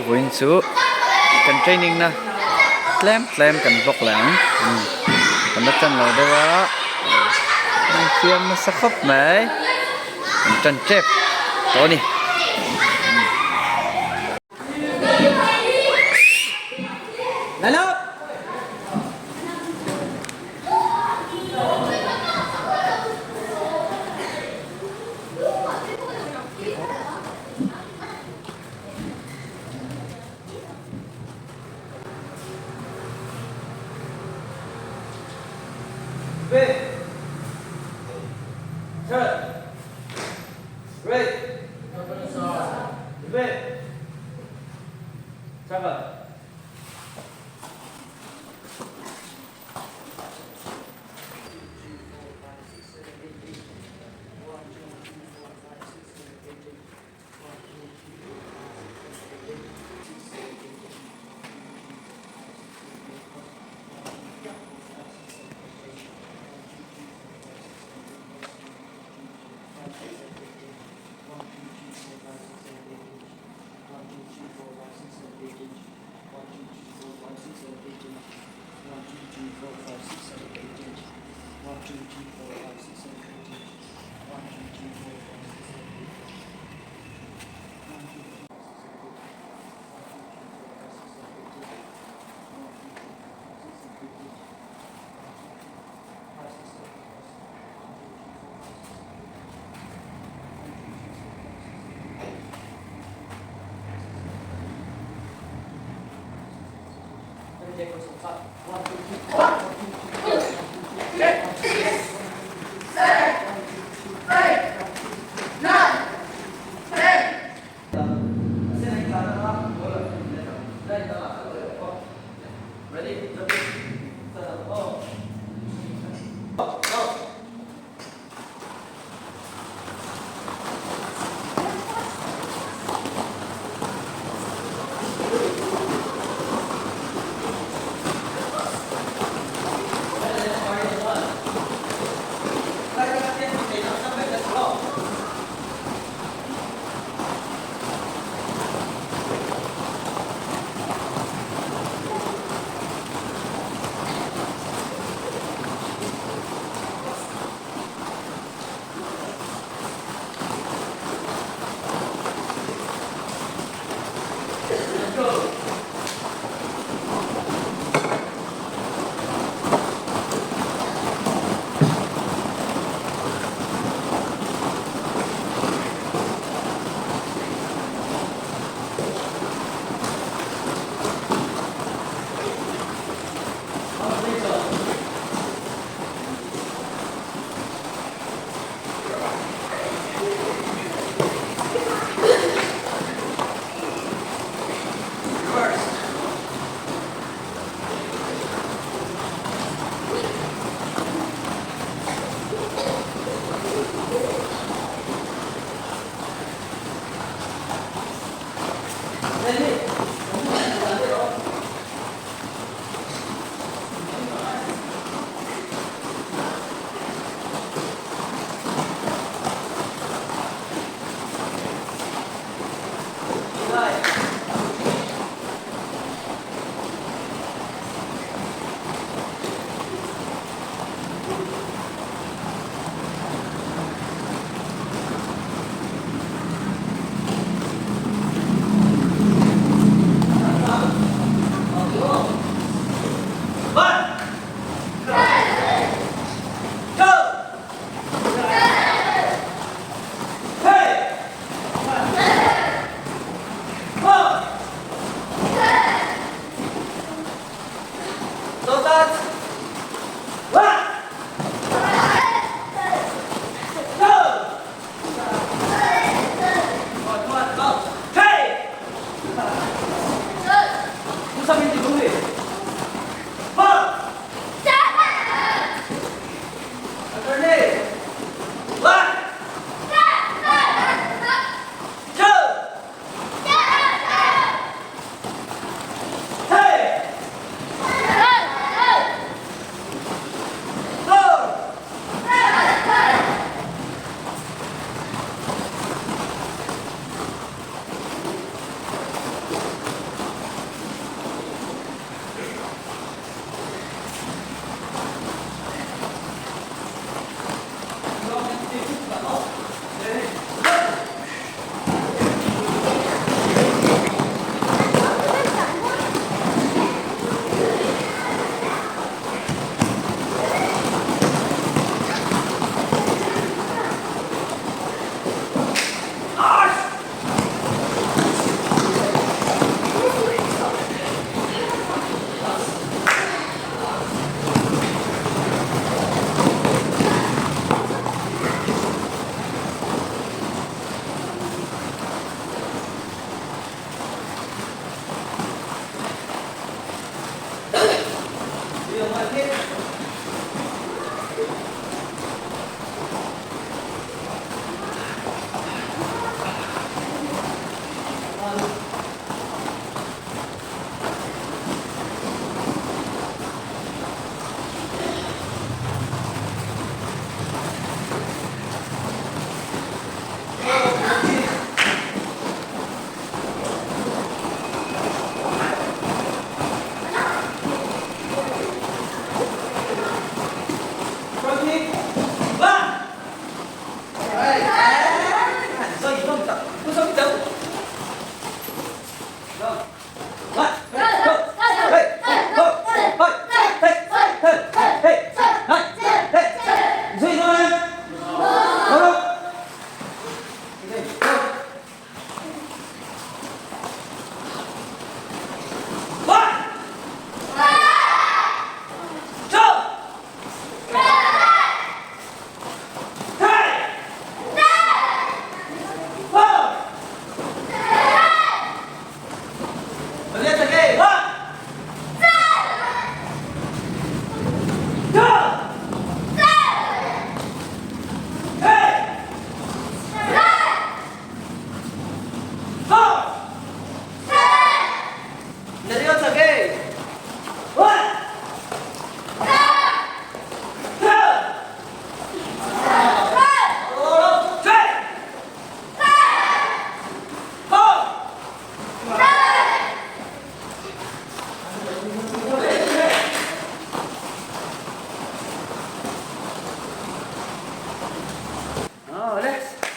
Vawiin chu kan training na tlem tlem kan vlog leh ang kan la tan lo deuh a an fiam nasa khawp mai kan tan tep tawh a ni.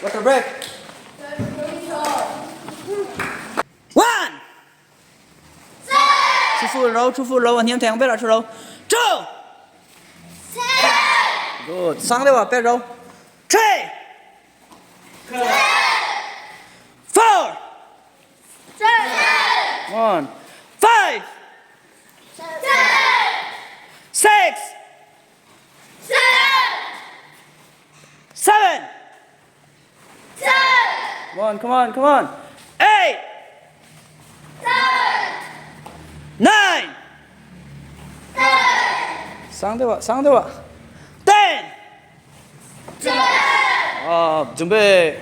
Water break. One. Thu full ro, thu full ro, a hniam thei ang berah thu ro. Two. Good. Sang deuh ah pet ro. Three. Four. One. Five. Six. Seven. Come on, come on, come on. Eight. Nine. Sang deuh ah, sang deuh ah. Ten. Ah, 准备.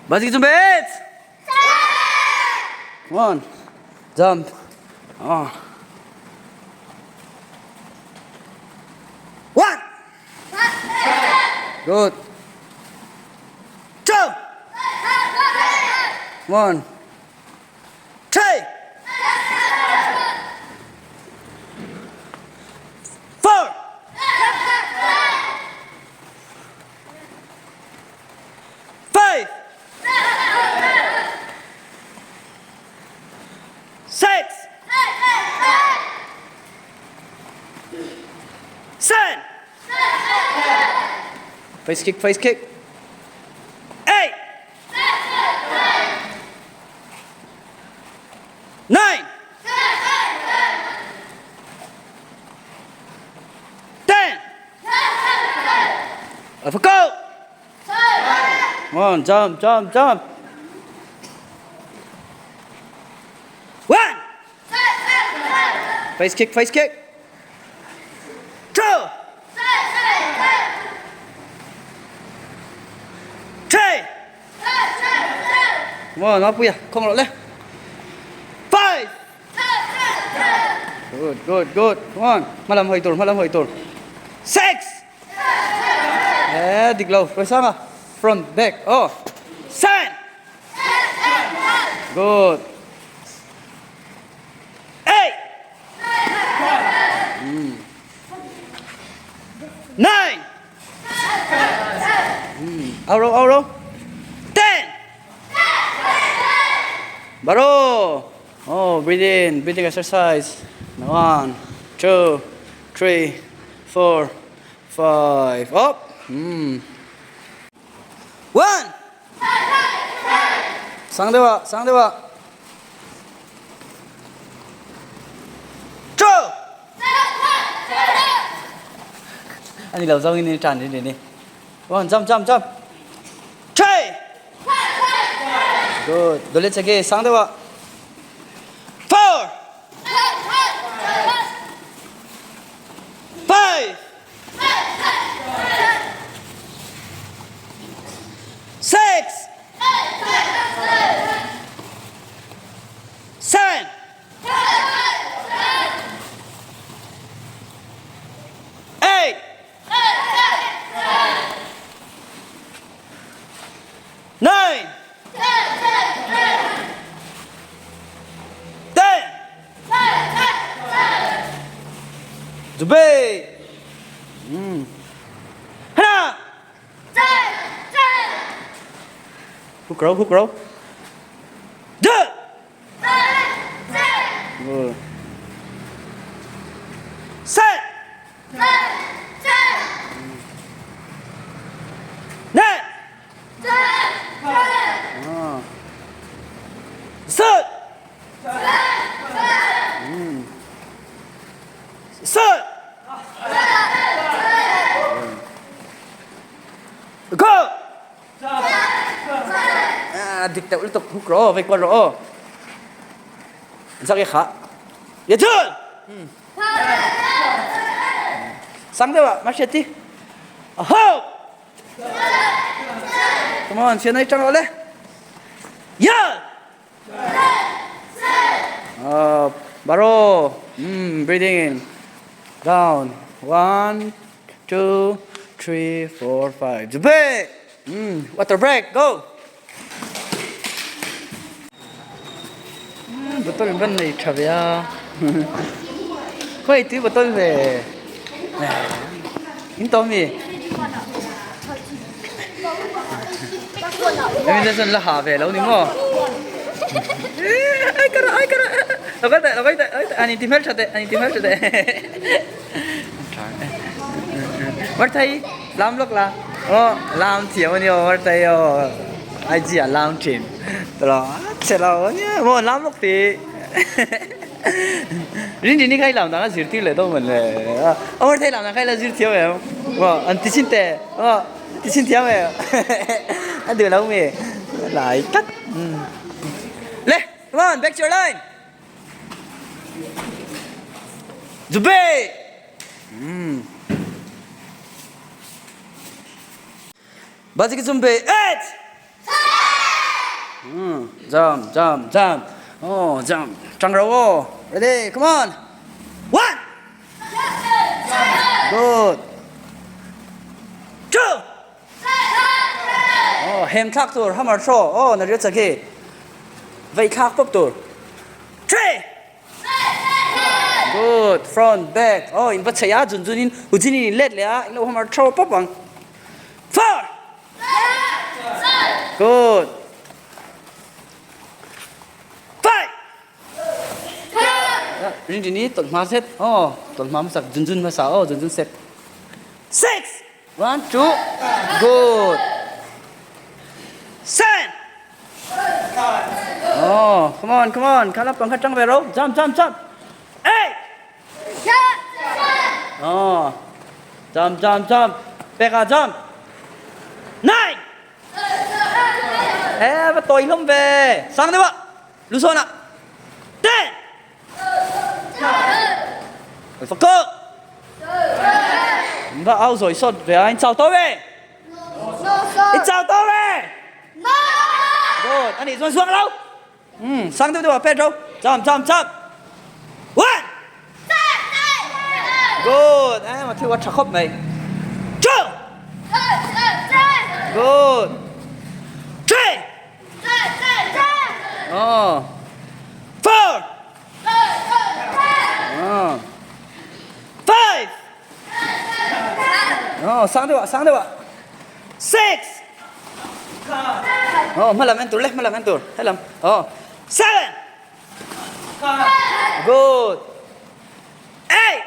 Basic 准备. Come on. Jump. Ah. One. Good. Two. One. Three. Four. Five. Six. Seven. Face kick, face kick. Eight. Nine. Ten. Up go. One, jump, jump, jump. One. Face kick, face kick. Two. Three. Come on, up we are. Come on, left. Five. Good, good, good. Come on. Malam hoi tur, malam hoi tur. Six. Eh, dik lo. Rồi sang à? Front, back. Oh. Seven. Good. Eight. Nine. Out row, out row. 10. Baro. Oh, breathe in, breathing exercise. 1, 2, 3, 4, 5. Up. 1. Sang deuh ah, sang deuh ah. 2. Ani lo zawng in ni tan ni ni. 1, jump, jump, jump. 3. Good. Dolit sige, sang deuh ah. 4. 5. 6. 7. 8. 9. 10. Zubei. 하나. Hook row, hook row. 둘. Good. 셋. 넷. 셋. 셋. Go. Ah, dik deuh lutuk hook rawh vei kual rawh aw. Zak i khah. Ye chun. Sang deuh ah ma hriat ti. Aho. Come on, sian ai tang rawh le. Ya. Baro. Breathing in. Down. 1, 2, 3, 4, 5. Zubei. Water break. Go. Bottle in van nei tha ve a. Khawi tui bottle ve. In tawm mi. Emi te chuan la ha ve lo ni maw? Ai ka rah ai ka rah lo kal teh lo kal teh an inti hmel tha teh an inti hmel tha teh Marthai lam lawk la aw lam thiam a ni aw Marthai aw IG ah lam thin tawh chhe lo a nia maw lam lawk tih Rinrini kha i lam dan a zirtir leh dawn mawn le aw Marthai lam dan kha i la zir thiam em maw an ti chin teh aw. Ti chin thiam e a duh lo mi lai tlat le come on back to your line Zube Bajik Zumbe eight jump jump jump oh jump tang rau oh ready come on one Good. Two. Oh, hem thlak tur hammer throw. Oh, na riat sakhi. Vei thlak pop tur. Three. Good. Front, back. Oh, in va chei a jun jun in ujin in let le a in lo hammer throw pop ang. Four. Good. Five. Rinrini tawlh hma zet aw tawlh hma hmasak zun zun hmasa aw zun zun sep six one two good seven oh come on come on kha lampang kha tang ve ro jump jump jump eight oh jump jump jump peka jump nine e va tawi hlawm ve sang deuh ah Lu sawn ah ten Fak ko Va au rồi sot ve a in chau to ve In chau to ve Good ani chuan zuang lo Um sang deuh deuh ah pet ro Jump jump jump One Good eh mà thiu a tha khawp mai Two Good Three Oh. Four. Oh. Five. Oh, sang deuh ah, sang deuh ah. Six. Oh, hmalam en tur le, hmalam en tur. Helam. Oh. Seven. Good. Eight.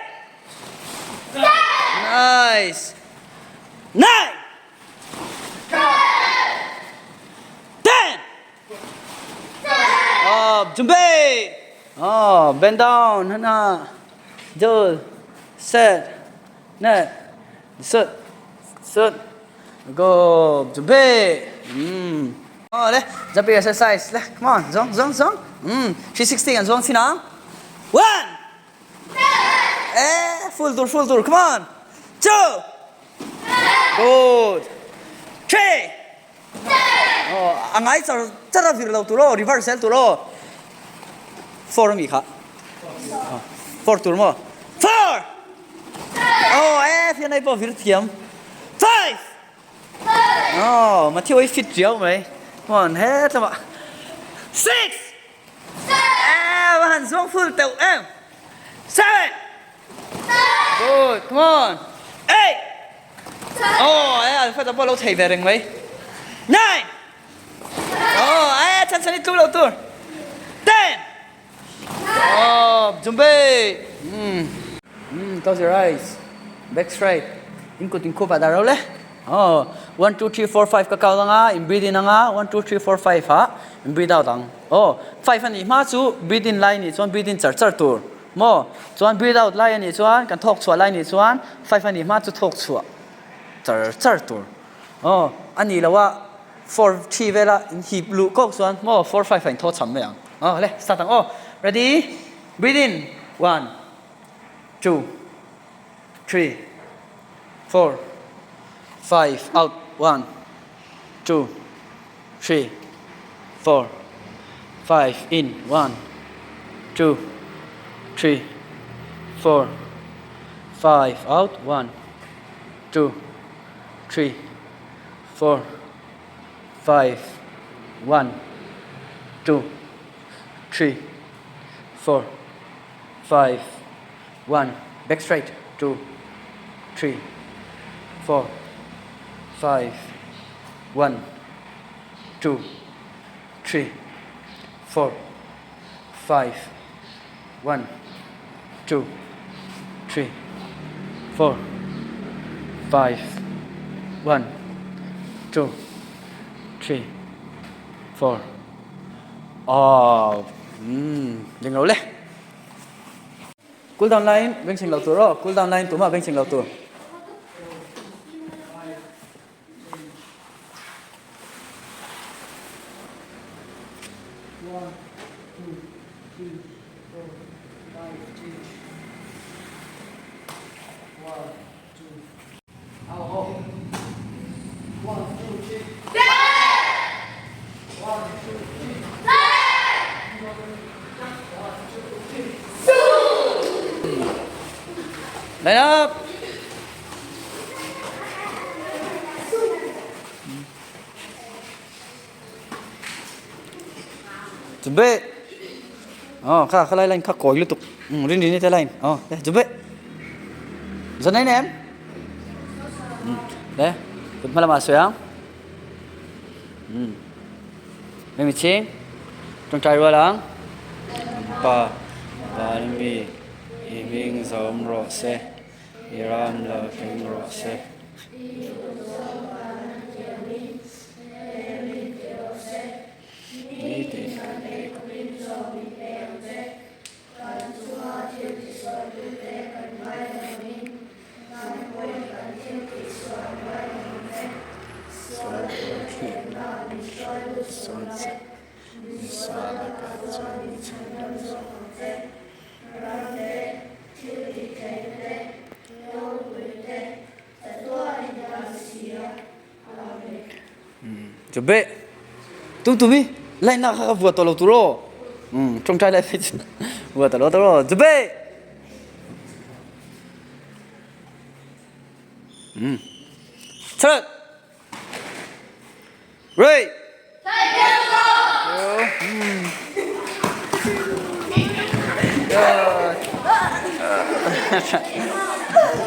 Nice. Nine. Ten. Oh, chuẩn bị. Oh, bend down, hana. Deux, set, net, set, set. Go, chuẩn bị. Oh, le, jumping exercise. Le, come on, zong, zong, zong. 360 kan zong sinang. One. Eh, full tur, full tur. Come on. Two. Good. Three. Oh, a ngai char char a vir lo tur aw, reverse zel tur aw. Four ami kha. Four tur maw? Four. Oh, eh, fian ai pawh vir thiam. Five. Oh, Matthew ai fit riau mai. Come on, he tlama. Six. Eh, va han zuang full teuh em. Seven. Good, come on. Eight. Oh, eh, Alfred pawh lo thei ve reng mai. Nine. Oh, eh, chan chan i tlu lo tur. Ten. Oh, jumbe. Close your eyes. Back straight. In kut in khup ah dah ro le. Oh, 1 2 3 4 5 ka kau anga, in breathe in anga, 1 2 3 4 5 ha, in breathe out ang. Oh, 5 ani hma chu breathe in lai ni chuan breathe in char char tur. Maw? Chuan breathe out lai anih chuan kan thawk chhuah lai anih chuan five anih hma chu thawk chhuah char char tur. Aw, a nih loh a four three vela in hip luh kawk chuan maw four five ah in thaw cham mai ang. Aw le, start ang aw. Ready? Breathe in, one, two, three, four, five, out, one, two, three, four, five, in, one, two, three, four, five, out, one, two, three, four, five, one, two, three, four, five, one, back straight, two, three, four, five, one. 2, 3, 4, 5, 1, 2, 3, 4, 5, 1, 2, 3, 4. Aww, umm, ding lo le. Cool down laiin bengchheng lo tur aw, cool down laiin tumah bengchheng lo tur. Line up! 准备。哦，看，看来来，看过一路。嗯，认认得来。哦，来准备。准备呢？嗯，来，准备了吗？谁啊？嗯，没问题。中摘过了。Pa, van mi, i hming zawm rawh se, i ram lo thleng rawh se. Chuẩn bị tum tum hi lại na kha vừa tàu tu ro trong trai lại phải vừa tàu tu ro chuẩn bị Turn. Right. Thank you.